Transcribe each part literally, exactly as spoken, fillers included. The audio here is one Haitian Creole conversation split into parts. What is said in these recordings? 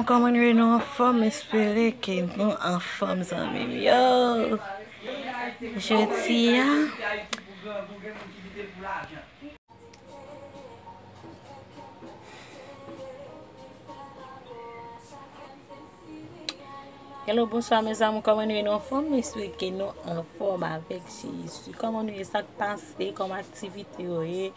Kòman nou ye, nou anfòm? M espere ke nou anfòm, zanmi m yo. Jodi a, Hello, bonswa, mes amours, kòman nou ye? Nou anfòm? M espere ke nou anfòm avèk Jezi. Kòman nou ye? Sa k pase? Kòman aktivite yo ye?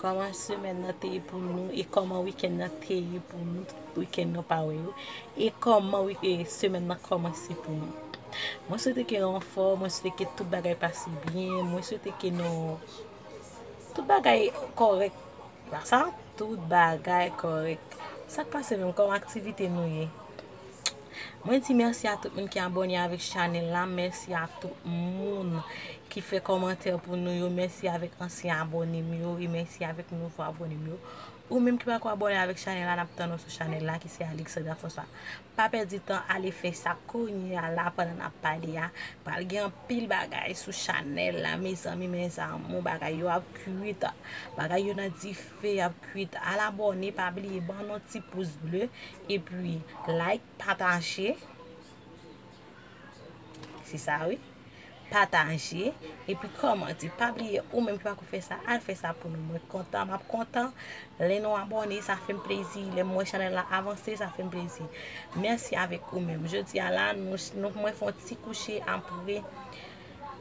Kòman semèn nan te ye pou nou? E kòman wikenn nan te ye pou nou? Tout wikenn nou pa wè yo. E kòman wi-, e semèn nan kòmanse pou nou? Mwen swete ke nou anfòm, mwen swete ke tout bagay pase byen, mwen swete ke nou, tout bagay kòrèk. Sa, tout bagay kòrèk. Sa k pase menm? Kòman aktivite nou ye? Mwen di mèsi a tout moun ki abòne avèk chanèl la. Mèsi a tout moun ki fè kòmantè pou nou yo. Mèsi avèk ansyen abòne m yo. E mèsi avèk nouvo abòne m yo. Ou menm ki pako abòne avèk chanèl la, n ap tann ou sou chanèl la, ki se Alexandra François. Pa pèdi tan, ale fè sa kounye a la, pandan n ap pale a. Pral gen anpil bagay sou chanèl la, mezanmi, mes amours, bagay yo ap kwit. Bagay yo nan dife, y ap kwit. Al abòne, pa bliye ban nou ti pous ble, epi like, pataje. Se sa wi. Pataje, epi kòmante. Pa bliye, ou menm ki pako fè sa, al fè sa pou nou. Mwen kontan, m ap kontan. Lè nou abòne, sa fè m plezi. Lè m wè chanèl la avanse, sa fè m plezi. Mèsi avèk ou menm. Jodi a la, nou, nou, mwen fè yon ti kouche apre,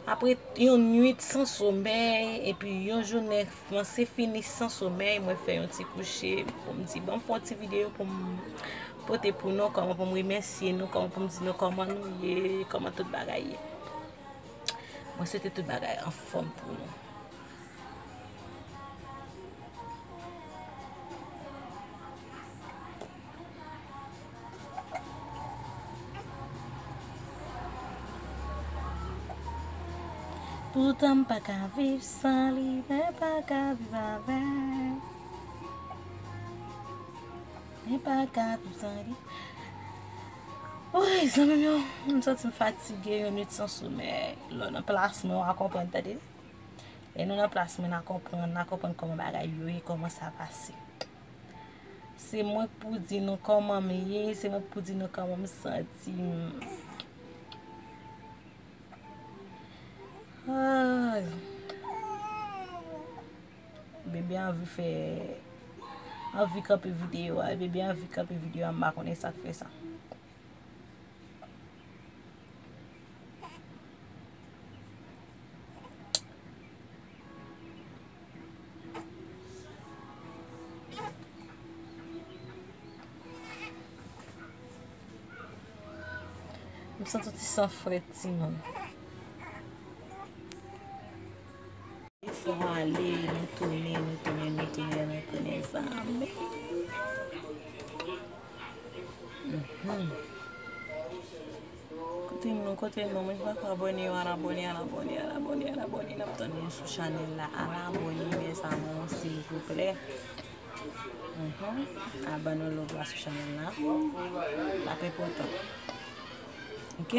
apre yon nwit san somèy, epi yon jounen kòmanse fini san somèy, mwen fè yon ti kouche pou m di, bon, m fè yon ti videyo pou m pote pou nou, kòman pou m remèsye nou, kòman pou m di nou kòman nou ye, kòman tout bagay ye. Mwen swete tout bagay anfòm pou nou. Poutan m pa ka viv san li, mwen pa ka viv avè l. Mwen pa ka viv san li. Woy, zanmi m yo, m santi m fatige, yon nwit san somèy. Lè w nan plas mwen, w a konprann, tande. Lè nou nan plas mwen, n a konprann, n a konprann kòman bagay yo ye, kòman sa pase. Se mwen k pou di nou kòman m ye, se mwen k pou di nou kòman m santi m. Ay. Bebe anvi fè, anvi kanpe videyo a, bebe anvi kanpe videyo a, m pa konnen sa k fè sa. M santi ti san frèt timoun. Fò ale, nou tounen, nou tounen, nou tounen, nou tounen, zanmi. Mhm. Kote nou, kote nou, moun ki pako abòne yo, al abòne, al abòne, al abòne, al abòne. N ap tann nou sou chanèl la. Al abòne, mes amours, silvouplè. Mhm. Al ban nou love la sou chanèl la. L ap enpòtan. Ok?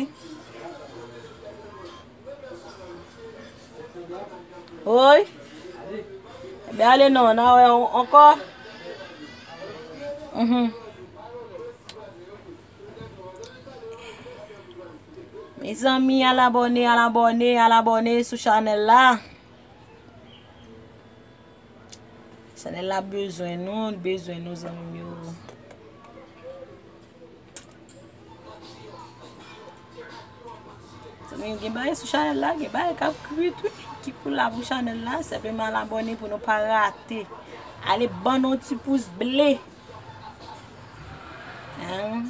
Oy. Ebyen, ale non, n a wè ankò. Mhm. Mezanmi, al abòne, al abòne, al abòne sou chanèl la. Chanèl la bezwen nou, bezwen nou, zanmi m yo. Zanmi m, gen bagay sou chanèl la, gen bagay k ap kwit, wi. Ki kou la pou chanèl la, senpleman al abòne pou nou pa rate. Ale ban nou ti pous ble. Hein?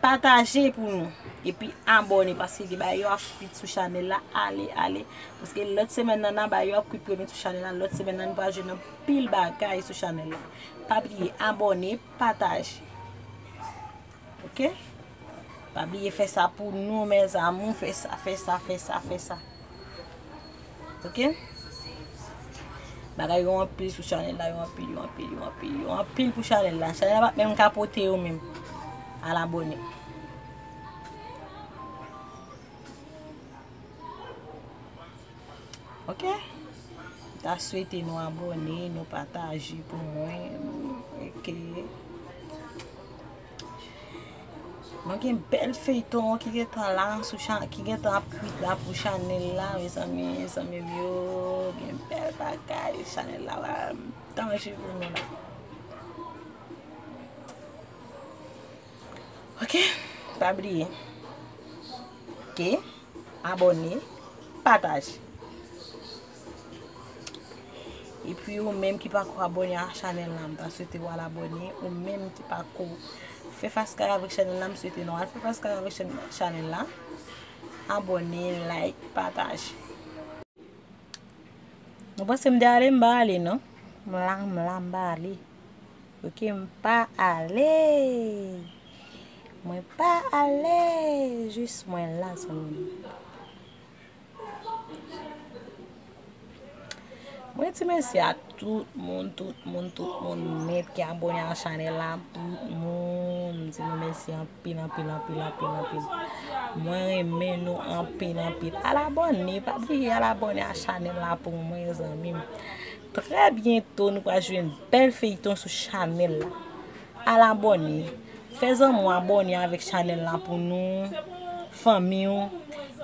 Pataje pou nou. Epi abòne, paske gen bagay yo ap kwit sou chanèl la. Ale, ale. Paske lòt semèn nan, nan bagay yo ap kwit premye sou chanèl la. Lòt semèn nan, nou pral jwenn anpil bagay sou chanèl la. Pa bliye, abòne, pataje. Ok? Pa bliye fè sa pou nou, mes amours. Fè sa, fè sa, fè sa, fè sa. Ok? Bagay yo anpil sou chanèl la, yo anpil, yo anpil, yo anpil, yo anpil pou chanèl la. Chanèl la pa t menm ka pote yo menm. Al abòne. Ok? M ta swete nou abòne, nou pataje pou mwen. Ok. Nou gen bèl feyton ki gentan la sou chan, ki gentan ap kwit la pou chanèl la, mezanmi, zanmi m yo, gen bèl bagay, chanèl la va danje pou nou la. Ok, pa bliye. Ok, abòne, pataje. Epi ou menm ki pako abòne a chanèl la, m ta swete w al abòne. Ou menm ki pako fè faskay avèk chanèl la, m swete nou al fè faskay avèk chanèl la. Abòne, like, pataje. Nou panse m te ale, m pa ale non. M la, m la, m pa ale. Ok, m pa ale. Mwen pa ale. Jis mwen la, zanmi m. Mwen di mèsi a tout moun, tout moun, tout moun nèt ki abòne a chanèl la, tout moun. M di nou mèsi anpil, anpil, anpil, anpil, anpil. Mwen renmen nou anpil, anpil. Al abòne, pa bliye al abòne a chanèl la pou mwen, zanmi m. Trè byento, nou pral jwenn bèl feyton sou chanèl la. Al abòne. Fè zanmi w abòne avèk chanèl la pou nou, fanmi w.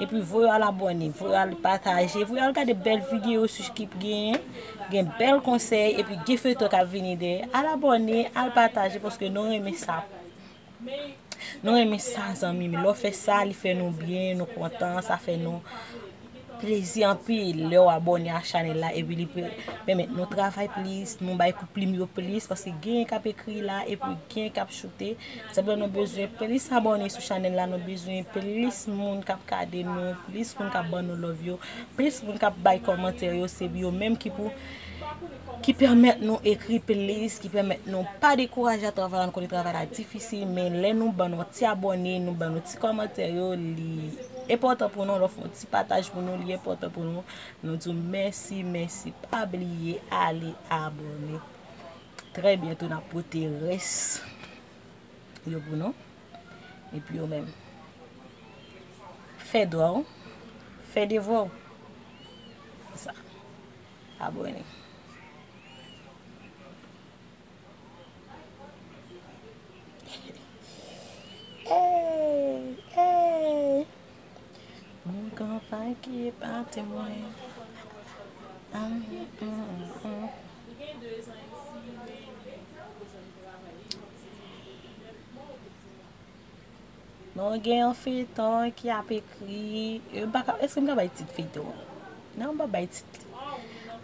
Epi voye al abòne, voye al pataje, voye al gade bèl videyo sou ki genyen, gen bèl konsèy, epi gen feyton k ap vini dèyè. Al abòne, al pataje, paske nou renmen sa. Nou renmen sa, zanmi m. Lè w fè sa, li fè nou byen, nou kontan, sa fè nou plezi anpil lè w abòne a chanèl la, epi li pe-, pèmèt nou travay plis, nou bay kout plim yo plis, paske genyen k ap ekri la, epi genyen k ap choute. Senpleman nou bezwen plis abòne sou chanèl la, nou bezwen plis moun k ap gade nou, plis moun k ap ban nou love yo, plis moun k ap bay kòmantè yo, se yo menm ki pou, ki pèmèt nou ekri plis, ki pèmèt nou pa dekouraje a travay la, nou konnen travay la difisil, men lè nou ban nou ti abòne, nou ban nou ti kòmantè yo, li enpòtan pou nou, lè w fè yon ti pataj pou nou, li enpòtan pou nou. Nou di w mèsi, mèsi, pa bliye ale abòne. Trè byento n ap pote rès yo pou nou. Epi yo menm. Fè dwa w, fè devwa w. Se sa. Abòne. Ey, ey. Ougan Faki pa temwen. Ah, mm, mm, mm. Non, gen yon feyton ki ap ekri. E, m pa ka, èske m ka bay tit feyton an? Non, m pa bay tit.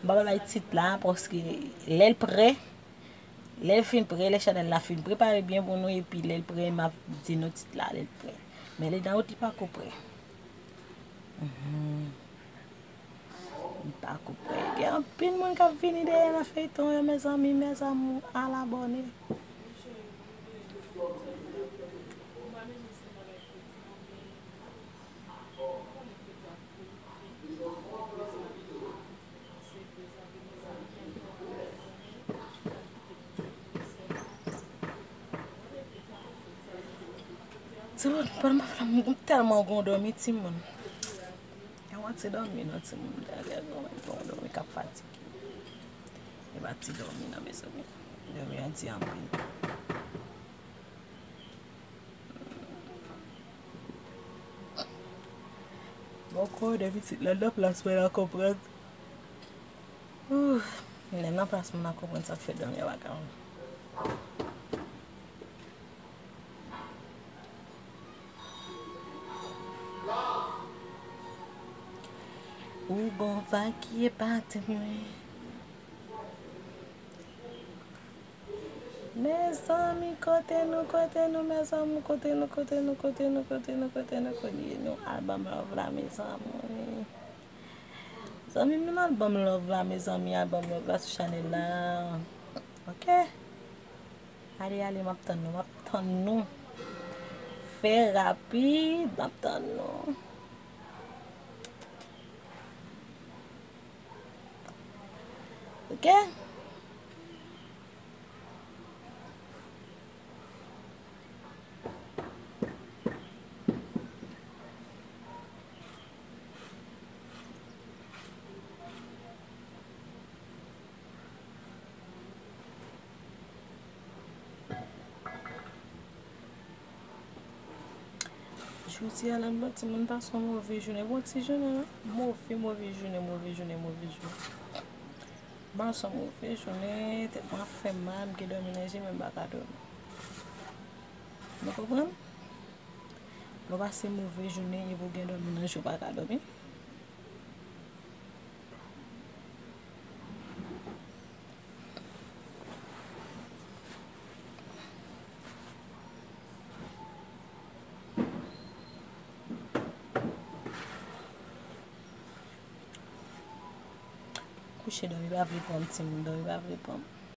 M pa bay tit la, paske lè l prè, lè l fin prè, lè chanèl la fin prepare byen pou nou, epi lè l prè, m ap di nou tit la, lè l prè. Men li nan wout, li pako prè. Mhm. Li pako prè. Gen anpil moun k ap vini dèyè nan feyton yo, mezanmi, mes amours, al abòne. Timoun, pandan m ap fè, m tèlman gon dòmi, timoun. E pa ti dòmi non, timoun. Tèlman gon dòmi k ap fatige. E pa ti dòmi non, mezanmi. Dòmi an di anpil. Bòkò, de pitit la nan plas mwen la konprann. Ouf, lè nan plas moun nan konprann sa k fè dòmi a pa ka. Ougan Faki pa temwen. Mezanmi, kote nou, kote nou, mes amours, kote nou, kote nou, kote nou, kote nou, kote nou, kote nou, kote nou, al ban m love la, mezanmi. Zanmi m, nou al ban m love la, mezanmi, al ban m love la sou chanèl la. Ok? Ale, ale, m ap tann nou, m ap tann nou. Fè rapid, m ap tann nou. Ok? Jodi a la, m ban timoun pase yon move jounen. Bon, ti jounen, non? Move, move jounen, move jounen, move jounen. M pase yon move jounen, tèt mwen ap fè m mal, m gen dòmi nan je, men m pa ka dòmi. Nou konprann? Lè w pase move jounen, epi w gen dòmi nan je, w pa ka dòmi. Kouche dòmi pa vle pran m, timoun dòmi pa vle pran m.